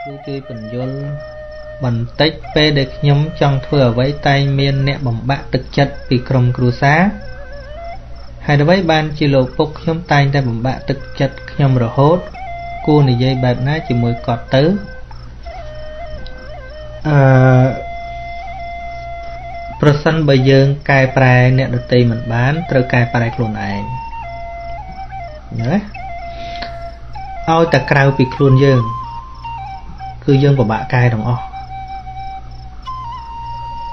គ្រូជួយពន្យល់បន្តិចពេលដែលខ្ញុំចង់ធ្វើអ្វីតែងមានអ្នកបំបាក់ទឹកចិត្តពីក្រុមគ្រួសារហេតុអ្វីបានជាលោកពុកខ្ញុំតែងតែបំបាក់ទឹកចិត្តខ្ញុំរហូតគួរនិយាយបែបណាជាមួយគាត់ទៅអឺប្រសិនបើយើងកែប្រែអ្នកដទៃមិនបានត្រូវកែប្រែខ្លួនឯងណាឲ្យតែក្រៅពីខ្លួនយើងគឺយើងពិបាកកែទាំងអស់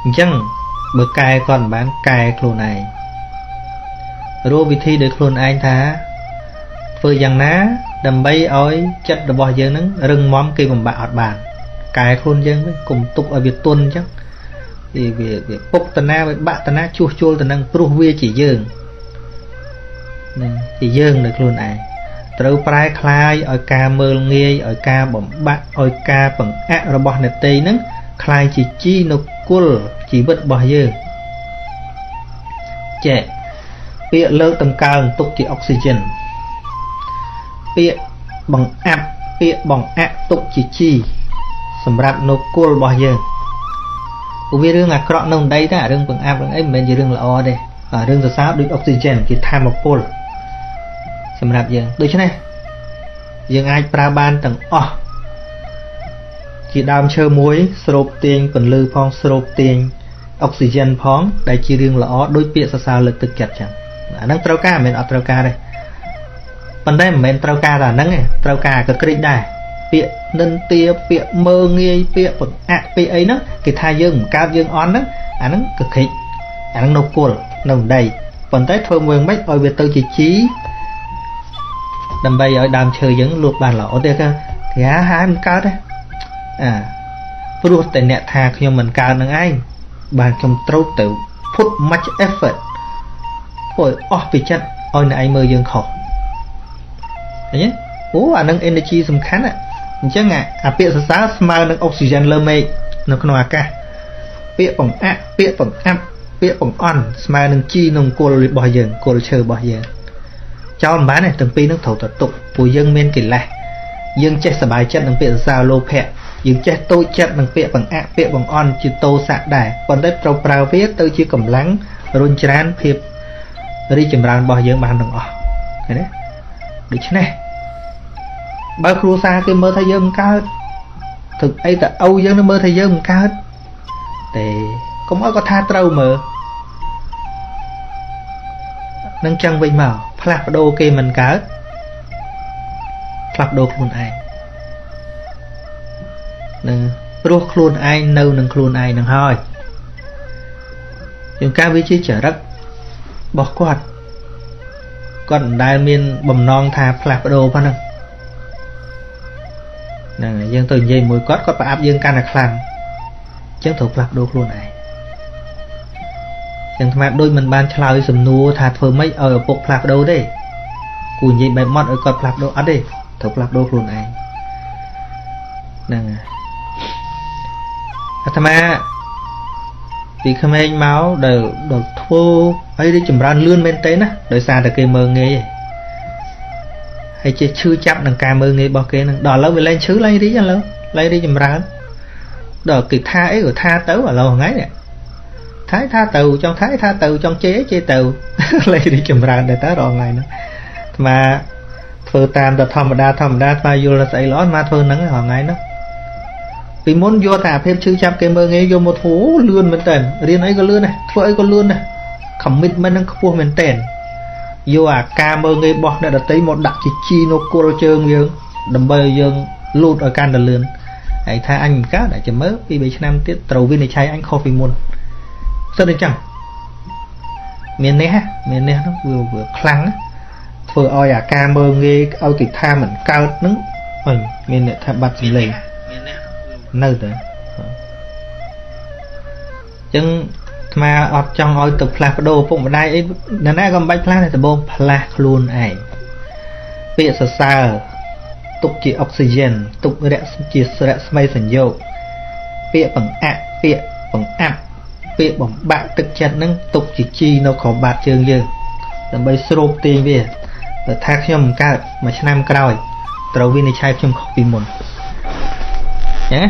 អញ្ចឹងបើកែគាត់មិនបានកែខ្លួនឯងរកវិធីដោយខ្លួនឯងថាធ្វើយ៉ាងណាដើម្បីឲ្យចិត្តរបស់យើងនឹងរឹងមាំគេបំបាក់អត់បានកែខ្លួនយើងវិញកុំទុកឲ្យវាទន់អញ្ចឹងវាពុកតាណាវាបាក់តាណាជួសជុលទៅនឹងព្រោះវាជាយើងនឹងជាយើងនៅខ្លួនឯងត្រូវប្រែក្លាយឲ្យការមើលងាយឲ្យការបំបាក់ឲ្យការបង្អាក់របស់អ្នកទៃនឹងក្លាយជាជីនៅគល់ជីវិតរបស់យើងចេះពាក្យលើកតម្កើងទុកជាអុកស៊ីហ្សែនពាក្យបង្អាប់ពាក្យបង្អាក់ទុកជាជីសម្រាប់នៅគល់របស់យើងព្រោះវារឿងអាក្រក់នៅដីតែរឿងបង្អាប់រឿងអីមិនមែនជារឿងល្អទេរឿងសរសើរដូចអុកស៊ីហ្សែនជាធម្មពលសម្រាប់យើងដូច្នេះយើងអាចប្រើបានទាំងអស់ជាដើមឈើមួយស្រូបទាញពន្លឺផងស្រូបទាញអុកស៊ីហ្សែនផងដែលជារឿងល្អដូចពាក្យសរសើរលើកទឹកចិត្តចឹងអាហ្នឹងត្រូវការមិនមែនអត់ត្រូវការទេប៉ុន្តែមិនមែនត្រូវការតែអាហ្នឹងទេត្រូវការកក្រិចដែរពាក្យនិន្ទាពាក្យមើងងាយពាក្យបង្អាក់ពាក្យអីហ្នឹងគេថាយើងមិនកើតយើងអន់ហ្នឹងអាហ្នឹងកក្រិចអាហ្នឹងនៅគល់នៅដីប៉ុន្តែធ្វើមួយមិនឲ្យវាទៅជាជីដើម្បីឲ្យដើមឈើយើងលូតបានល្អទេគេហាមិនកើតទេអាព្រោះតែអ្នកថាខ្ញុំមិនកើតនឹងឯងបានខ្ញុំត្រូវទៅ put much effort ធ្វើឲ្យអស់ពីចិត្តឲ្យអ្នកឯងមើលយើងខុសឃើញទេអូអានឹង energy សំខាន់ណាអញ្ចឹងអាពាក្យសរសើរស្មើនឹងអុកស៊ីហ្សែនលើមេឃនៅក្នុងអាកាសពាក្យបង្អាក់ពាក្យបង្អាប់ពាក្យបង្អន់ស្មើនឹងជីក្នុងគល់របស់យើងគល់ឈើរបស់យើងចោលមិនបានទេទាំងពីរនឹងត្រូវតែទុកព្រោះយើងមានកិលេសយើងចេះសប្បាយចិត្តនឹងពាក្យសរសើរលោភៈយើងចេះតូចចិត្តនឹងពាក្យបង្អាក់ពាក្យបង្អន់ជាតោសៈដែរប៉ុន្តែត្រូវប្រើវាទៅជាកម្លាំងរុញច្រានភាពរីកចម្រើនរបស់យើងបានទាំងអស់ឃើញទេដូច្នេះបើគ្រួសារគេមើលថាយើងមិនកើតធ្វើអីតែឪយើងនឹងមើលថាយើងមិនកើតទេកុំឲ្យគាត់ថាត្រូវមើលនឹងចឹងវិញមកផ្លាស់ប្ដូរគេមិនកើតផ្លាស់ប្ដូរខ្លួនឯងនឹងព្រោះខ្លួនឯងនៅនឹងខ្លួនឯងនឹងហើយជាងការវាជាចរិតរបស់គាត់គាត់មិនដែលមានបំណងថាផ្លាស់ប្ដូរប៉ុណ្ណឹងហ្នឹងយើងទៅនិយាយមួយគាត់គាត់ប្រអាប់យើងកាន់តែខ្លាំងអញ្ចឹងត្រូវផ្លាស់ប្ដូរខ្លួនឯងចឹងអាត្មាដូចមិនបានឆ្លើយសំណួរថាធ្វើម៉េចឲ្យឪពុកផ្លាស់ប្ដូរទេគួរនិយាយបែបម៉ត់ឲ្យគាត់ផ្លាស់ប្ដូរអត់ទេត្រូវផ្លាស់ប្ដូរខ្លួនឯងហ្នឹងអាត្មាពីក្មេងមកដែលដល់ធ្វើឲ្យរីកចម្រើនលឿនមែនទេណាដោយសារតែគេមើលងាយហើយចេះឈឺចាប់នឹងការមើលងាយរបស់គេនឹងដល់ឥឡូវវាលែងឈឺលែងរីកឥឡូវលែងរីកចម្រើនដល់គេថាអីក៏ថាទៅឥឡូវថ្ងៃនេះថាថាទៅចង់ថាថាទៅចង់ជេរជេរទៅលែងរីកចម្រើនដែរតើរាល់ថ្ងៃហ្នឹងអាត្មាធ្វើតាមតែធម្មតាធម្មតាអាត្មាយល់ថាស្អីល្អអាត្មាធ្វើហ្នឹងរាល់ថ្ងៃហ្នឹងពីមុនយកតែអាភាពឈឺចាប់គេមើលងាយយកមកធ្វើលឿនមែនតើរៀនអីក៏លឿនដែរធ្វើអីក៏លឿនដែរ commitment នឹងខ្ពស់មែនតើយកអាការមើលងាយរបស់អ្នកដទៃមកដាក់ជាជីនៅគល់ជើងយើងដើម្បីឲ្យយើងលូតឲ្យកាន់តែលឿនហើយថាអញមិនកើតតែចាំមើល2 3ឆ្នាំទៀតត្រូវវិនិច្ឆ័យអញខុសពីមុនសិតអញ្ចឹងមាននេះមាននេះហ្នឹងវាខ្លាំងធ្វើឲ្យអាការមើលងាយឲ្យគេថាមិនកើតហ្នឹងអញមានអ្នកថាបាត់សម្លេងនៅតែអញ្ចឹងអាត្មាអត់ចង់ឲ្យទៅផ្លាស់ប្ដូរពុកម្ដាយអីណាណាក៏មិនបាច់ផ្លាស់ដែរដំបូងផ្លាស់ខ្លួនឯងពាក្យសរសើរទុកជាអុកស៊ីហ្សែនទុករជារស្មីសញ្ញោគពាក្យបង្អាក់ពាក្យបង្អាប់ពាក្យបំបាក់ទឹកចិត្តហ្នឹងទុកជាជីនៅក្រោមបាតជើងយើងដើម្បីស្រូបទាញវាបើថាខ្ញុំមិនកើតមួយឆ្នាំក្រោយត្រូវវិនិច្ឆ័យខ្ញុំខុសពីមុន ចឹង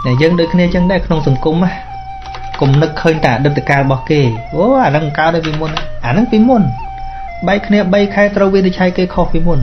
តែយើងដូចគ្នាចឹងដែរក្នុងសង្គមណាកុំនឹកឃើញតែអតីតកាលរបស់គេអូអាហ្នឹងកើតពីមុនអាហ្នឹងពីមុនបែកគ្នា3ខែត្រូវវិនិច្ឆ័យគេខុសពីមុន